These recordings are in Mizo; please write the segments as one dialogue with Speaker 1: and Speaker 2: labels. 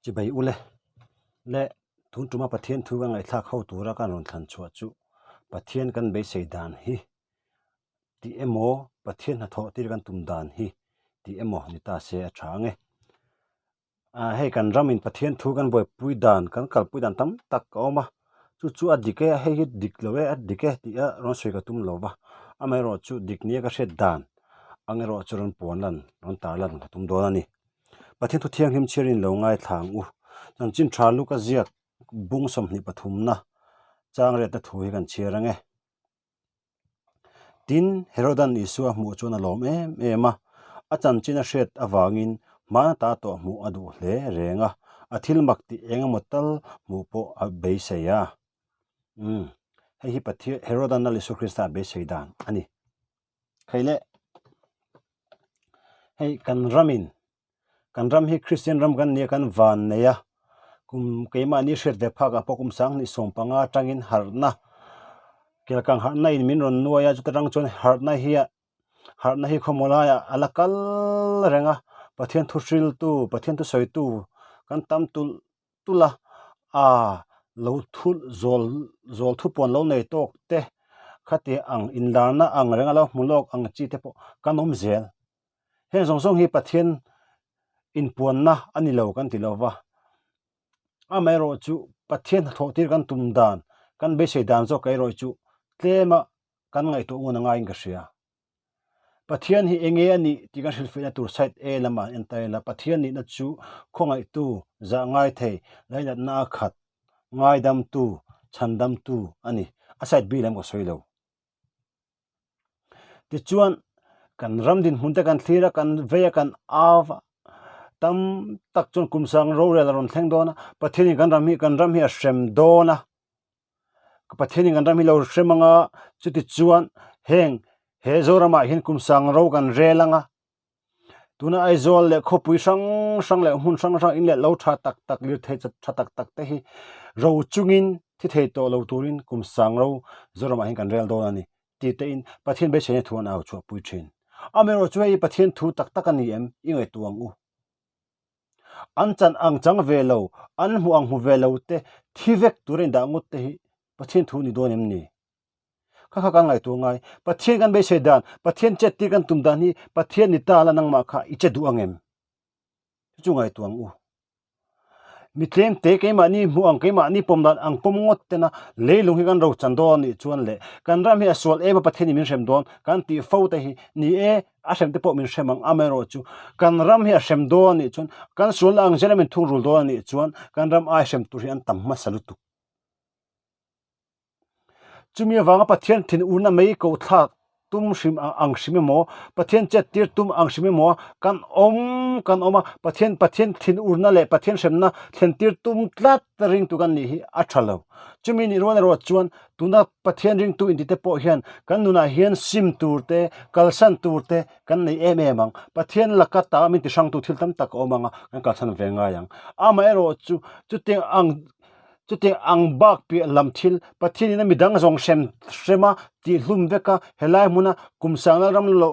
Speaker 1: Chibai ule leh tun tuma Pathian thu kan ngaihthlak ho tura kan rawn thlan chhuah chu Pathian kan beisei dan hi tih emaw Pathian hnathawh tir kan tum dan hi tih emaw ni ta se a tha ang e. Ah hei kan ramin Pathian thu kan buaipui dan kan kalpui dan tam tak a awm a chu chu a dik e hei hi dik lo e a dik e tih a rawn sawi ka tum lo va amaherawhchu dik nia ka hriat dan ang erawh chu rawn puan lan rawn tar lan ka tum dawn a ni. Pathian thu thianghlim chhiarin lo ngaithla ang u. Chanchin tha Luka ziak bung 23 na chang riatna thu hi kan chhiar ang e. Tin, Herodan Isua hmuh chuan a lawm em em a, a chanchin a hriat avangin hmana ta tawh hmuh a duh hle reng a, a thil mak tih eng emaw tal hmuh pawh a beisei a. Umm, hei hi Pathian, Herodan Lal Isua Krista a beisei dan a ni. Hei le, hei kan ramin, kan ram hi Kristian ram kan nia kan van nei a, kum keimahni hriat ve phakah pawh kum 2015 atangin harhna, kelkang harhna in min rawn nuai a, chuta tang chuan harhna hi a, harhna hi khawmaw laiah a la kal reng a, Pathian thu hriltu, Pathian thu sawitu kan tam tulh tulh a, aa lo thu zawl zawl thu puan lo nei tawk te khati ang inlarna ang reng a lo hmu lawk ang chi te pawh kan awm zel. Heng zawng zawng hi Pathian inpuanna a ni lo kan ti lo va, amaherawh chu Pathian hnathawh tir kan tum dan kan beisei dan zawk erawh chu tlema kan ngaihtuah ngun a ngaiin ka hria. Pathian hi enge a nih tih kan hrilhfiahna tur side A lamah an en ta ila, Pathian nihna chu khawngaihtu, zah ngai thei, lainatna a khat, ngaidamtu, chhandamtu a ni. A side B lam ka sawi lo. Tichuan, kan ram dinhmun te kan thlir a, kan vei a, kan au a, tam tak chuan kum sang rorel a rawn thleng dawn a, Pathianin kan ram hi kan ram hi a hrem dawn a. Pathianin kan ram hi lo hrem anga chuti chuan heng he Zoramah hian kum sang ro kan rel anga tuna Aizawl leh khawpui hrang hrang leh hmun hrang hrang in leh lo tha tak tak lirthei tha tak tak te hi ro chungin thi thei tawh lo turin kum sang ro Zoramah hian kan rel dawn a ni tih te in Pathian beiseina thu an au chhuah pui thin. Amaherawhchu hei hi Pathian thu tak tak a ni em i ngaihtuah ang u. An chan ang chang ve lo, an hmuh ang hmu ve lo te, thi vek tur a indah ngawt te hi Pathian thu ni dawn em ni? Kha kha kan ngaihtuah ngai. Pathian kan beisei dan, Pathian chet tir kan tum dan hi Pathian ni ta la nangmah kha i che duh ang em? Chu chu ngaihtuah ang u. Mi tlem te keimahni hmuh ang, keimahni pawm dan ang pawm ngawt tena leilung hi kan ro chan dawn anih chuan leh kan ram hi a sual em a Pathian in min hrem dawn kan tih fo te hi ni e, a hrem te pawh min hrem ang amaherawh chu kan ram hi a hrem dawn anih chuan kan sualna ang zela min thungrul dawn anih chuan kan ram ai hrem tur hi an tam hmasa lutuk. Chumi avanga Pathian thin urna mai ko thlak tum hrim ang hrim emaw Pathian chet tir tum ang hrim emaw kan awm kan awm a Pathian Pathian thin urna leh Pathian hremna thlen tir tum tlat ringtu kan nih hi a tha lo. Chumi nih rual erawh chuan tuna Pathian ringtu inti te pawh hian kan nunah hian sim tur te, kalsan tur te kan nei em em ang. Pathian laka ta min ti hrangtu thil tam tak a awm ang a, kan kalsan ve ngai ang. Amaherawh chu chutiang ang chutiang ang bak piah lam thil Pathian in a midang zawng hrem hrem a tihhlum vek a, helai hmuna kum sang lal ram lo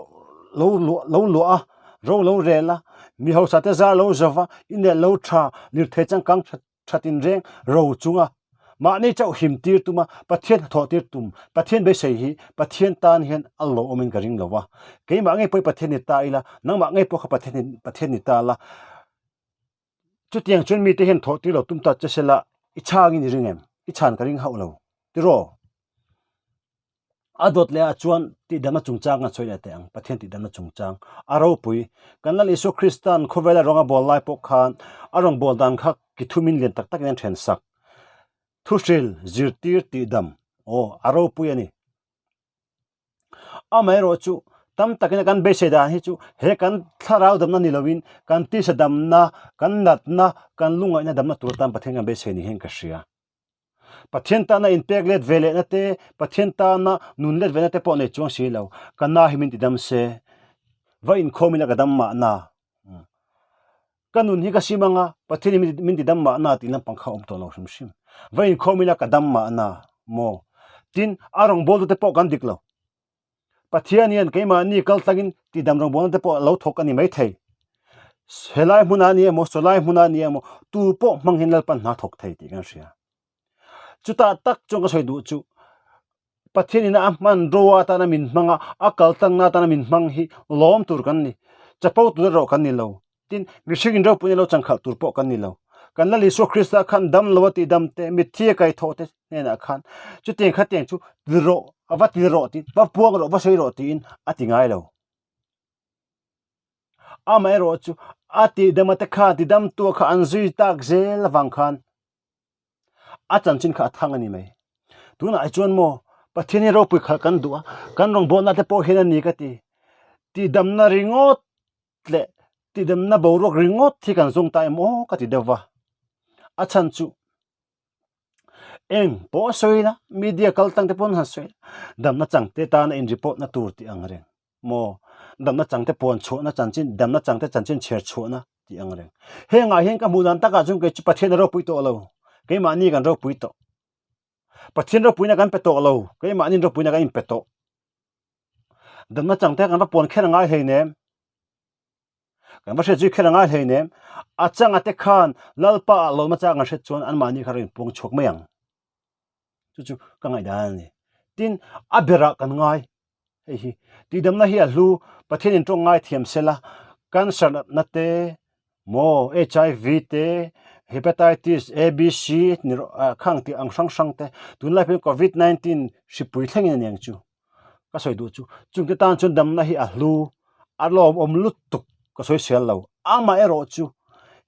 Speaker 1: lo lo luah a, ro lo rel a, mi hausa te zar lo zo va, inel lo tha, lirthei changkang tha tha tinreng ro chunga mahni chauh him tir tuma Pathian hnathawh tir tum Pathian beisei hi Pathian tan hian a lo awmin ka ring lo va, keimah ngei pawh hi Pathian ni ta ila, nangmah ngei pawh kha Pathian ni Pathian ni ta la, chutiang chuan mite hian thawh tir lo tum ta che sela i chhangin i ring em? I chhan ka ring hauh lo tiraw? A dawt leh ah chuan tihdamna chungchang kan sawi leh teh ang, Pathian tihdamna chungchang a ropui. Kan Lal Isua Kristan khawvela rawng a bawl lai pawh khan a rawn bawl dan kha ki thumin lian tak takin an then sak. Thuhril, zirtir, tihdam, aw, a ropui a ni. Amaherawh chu tam takin kan beisei dan hi chu he kan thlarau damna ni loin kan tisa damna, kan natna, kan lungaihna damna tur atan Pathian kan beisei ni hian ka hria. Pathian tana inpek let ve lehna te, Pathian tana nun let vena te pawh nei chuang si lo. Ka na hi min ti dam se, va inkhawm ila ka dam mahna. Ka nun hi ka sim anga, Pathian hi min ti dam mahna tih lampang kha a awm tawh lo hrim hrim. Va inkhawm ila ka dam mahna maw? Tin, a rawngbawltu te pawh kan dik lo. Pathian hian keimahni kal tlangin tihdam rawngbawlna te pawh a lo thawk a ni maithei. Helai hmunah a ni emaw, sawlai hmunah a ni emaw, tu pawh hmang hian Lalpan hna thawk thei tih kan hria. Chutah tak chuan ka sawi duh chu Pathianin a hmanrua atana min hmang a, a kaltangna atana min hmang hi lawm tur kan ni. Chapo tur erawh kan ni lo. Tin, mihring in ropuina lo changkhalh tur pawh kan ni lo. Kan Lal Isua Krista khan dam lo a tih dam te, mitthi a kaihthawh te hnenah khan chutiang khatiang chu ti rawh, a va ti rawh tiin, va puang rawh, va sawi rawh tiin a ti ngai lo. Amaherawhchu a tihdama te kha tidamtu kha an zui tak zel avang khan a chanchin kha a thang a ni mai. Tunah hi chuan maw Pathian hi ropui khalh kan duh a, kan rawngbawlna te pawh hian a ni ka ti. Tihdamna ringawt leh tihdamna boruak ringawt hi kan zawng ta em aw ka ti deuh va. A chhan chu eng pawh a sawi la, media kal tang te pawh an han sawi la, damna changte tana in report na tur tih ang reng. Maw damna changte puan chhuahna chanchin, damna changte chanchin chhiar chhuahna tih ang reng. Hengah hian ka hmuh dan takah chuan kei chu Pathian a ropui tawh lo, keimahni kan ropui tawh. Pathian ropuina kan pe tawh lo, keimahni ropuina kan inpe tawh. Damna changte kan va puan kher ngai hleinem. Kan va hriat zui kher ngai hleinem. A changa te khan Lalpa ah lawmna chang an hriat chuan anmahni kha rawn inpuang chhuak mai ang. Chu chu ka ngaihdan a ni. Tin, a berah kan ngai. Hei hi tihdamna hi a hlu, Pathianin tawng ngai thiam sela, cancer natna te, maw HIV te, hepatitis ABC ni rawh ah khang tih ang hrang hrang te, tunlai pawhin covid 19 hripui thlengin a ni ang chu. Ka sawi duh chu chungte tan chuan damna hi a hlu, a lawmawm lutuk ka sawi sel lo. Amaherawh chu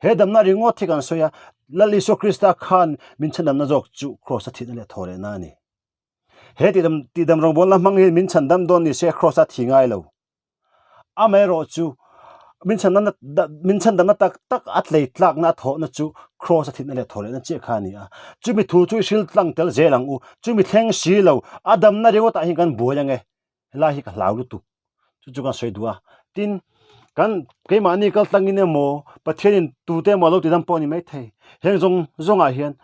Speaker 1: he damna ringawt hi kan sawi a, Lal Isua Krista khan min chhandamna zawk chu kraws a thihna leh thaw lehna a ni. He tihdam tihdam rawngbawlna hmang hi min chhandam dawn ni se kraws a thi ngai lo. Amaherawhchu min chhandamna min chhandamna tak tak a tlei tlakna a thawhna chu kraws a thihna leh thaw lehna chiah kha a ni a. Chumi thu chu i hril tlang tel zel ang u. Chumi thleng si lo a damna ringawtah hian kan buai ang e. Helai hi ka hlau lutuk. Chu chu kan sawi duh a. Tin, kan keimahni kal tlangin emaw Pathianin tute emaw a lo tidam pawh a ni maithei. Heng zawng zawngah hian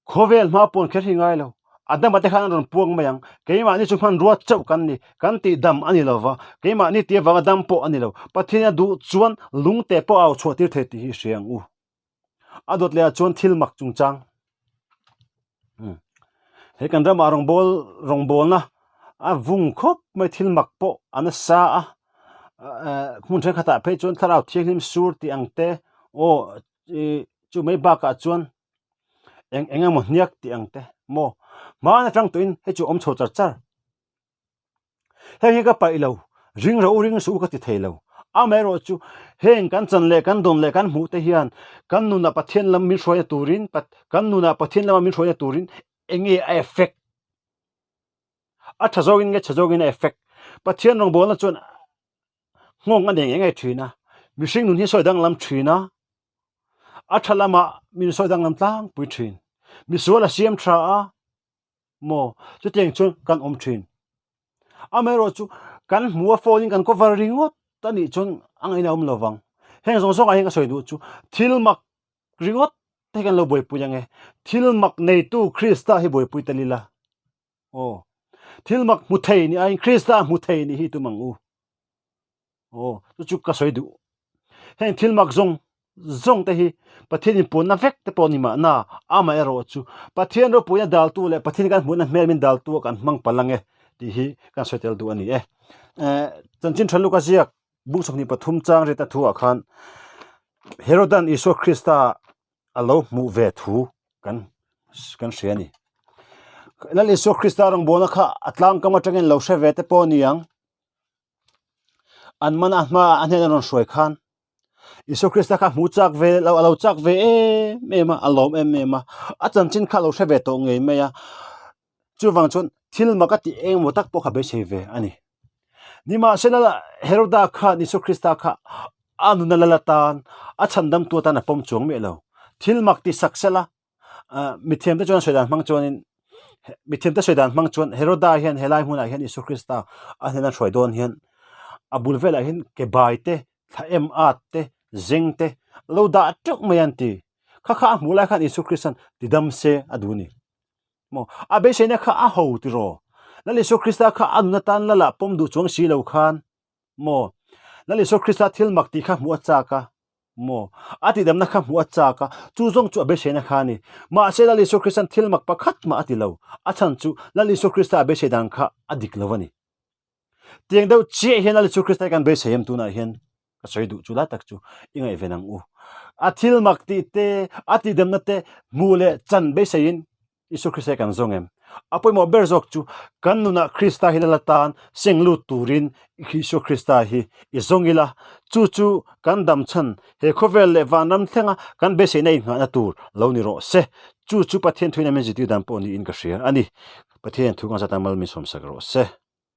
Speaker 1: Khawvel hma pawn kher hi ngai lo. A dama te khan an rawn puang mai ang. Keimahni chu hmanrua chauh kan ni. Kan tih dam a ni lo va. Keimahni tih avanga dam pawh a ni lo. Pathian a duh chuan lungte pawh a au chhuah tir thei tih hi hria ang u. A dawt leh ah chuan thil mak chungchang. He kan ramah rawngbâwl rawngbâwlna a vung khawp mai thil mak pawh a nasa a. Hmun thenkhatah phei chuan thlarau thianghlim sur tih ang te aw chu mai bakah chuan eng eng emaw hniak tih ang te maw hmaan atang tawhin hei chu a awm chho char char heng hi ka paih lo ring rawh u ring suh u ka ti thei lo amaherawh chu heng kan chan leh kan dawn leh kan hmuh te hian kan nunah Pathian lam min hruaina turin kan nunah Pathian lama min hruaina turin eng nge a effect a tha zawngin nge chhe zawngin a effect Pathian rawngbawlna chuan nghawng a nei ngei ngei thin a mihring nun hi sawi danglam thin a. A tha lamah min sawi danglam tlangpui thin. Misual a siam tha a maw chutiang chuan kan awm thin. Amaherawh chu kan hmu a phone in kan cover ringawt a nih chuan a ngaihna a awm lo vang. Heng zawng zawngah hian ka sawi duh chu thil mak ringawt te hi kan lo buaipui ang e. Thil mak neitu Krista hi buaipui tel ila. Aw thil mak hmu thei ni aiin Krista hmu thei ni hi tum ang u. Aw, chu chu ka sawi duh. Heng thil mak zawng zawng te hi Pathian inpuanna vek te pawh ni mahna, amaherawh chu Pathian ropuina daltu leh Pathian kan hmuhna hmel min daltu ah kan hmang palh ang e tih hi kan sawi tel duh a ni e. Eh, chanchin tha luka ziak bung 23 chang riatna thu ah khan Herodan Isua Krista a lo hmuh ve thu kan kan hria a ni. Lal Isua Krista rawngbawlna kha a tlangkam atangin lo hre ve te pawh a ni ang. An man a hma a hnena rawn hruai khan Isua Krista kha hmu chak ve lo a lo chak ve em em a a lawm em em a a chanchin kha a lo hre ve tawh ngei mai a chuvang chuan thil mak a tih eng emaw tak pawh kha beisei ve a ni nimahsela Heroda khan Isua Krista kha a nuna lal atan a chhandamtu atan a pawm chuang miah lo thil mak ti sak sela Mithiamte chuan sawi dan hmang chuanin mithiamte sawi dan hmang chuan Heroda hian helai hmunah hian Isua Krista a hnena hruai dawn hian a bul velah hian ke bai te thla em at te zeng te lo dah teuh mai an ti kha kha a hmuh lai khan Isua Krista'n ti dam se a duh a ni maw a beiseina kha a ho tiraw Lal Isua Krista kha a nun atan lal ah pawm duh chuang si lo khan maw? Lal Isua Krista thil mak tih kha hmuh a chak a maw? A tihdamna kha hmuh a chak a, chu zawng chu a beiseina kha a ni. Mahse Lal Isua Krista'n thil mak pakhat mah a ti lo. A chhan chu Lal Isua Krista a beisei dan kha a dik lo a ni. Tiang deuh chiah hian Lal Isua Krista hi kan beisei em tunah hian ka sawi duh chu lai tak chu i ngaihven ang u. A thil mak tih te, a tihdamna te hmuh leh chan beiseiin Isua Krista hi kan zawng em? A pawimawh ber zawk chu kan nunah Krista hi lal atan seng lut turin Isua Krista hi i zawng ila, chu chu kan dam chhan he khawvel leh vanram thlenga kan beiseina inngahna tur lo ni rawh se. Chu chu Pathian thuin a min zirtir dan pawh niin ka hria a ni. Pathian thu kan zat a mal min sawmsak rawh se.